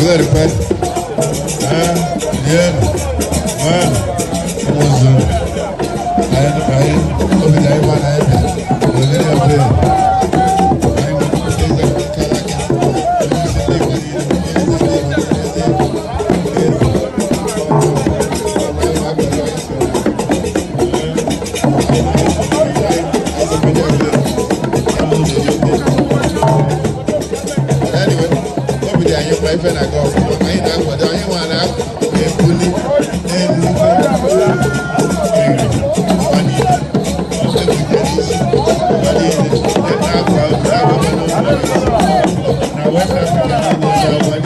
Aguleri kwe. Ee, rienụ, ṅụọnụ, ụmụnzu. Anyị anyị obi dị anyị mma na anyị bịara. Ogene ebe. Anyị nwere eze kara aka. Onye isi ndị Igbo niile, onye isi ndị Igbo, eze Igbo. Anyway, obi dị anyị mma, ife na-aga ọfụma. Anyị na-akwado, anyị nwa na-ebuli n'elu ife eri ụwa niile. Ebute n'isi ụwa niile na-akwa na-agba n'ụlọ na West Africa niile na ụwa.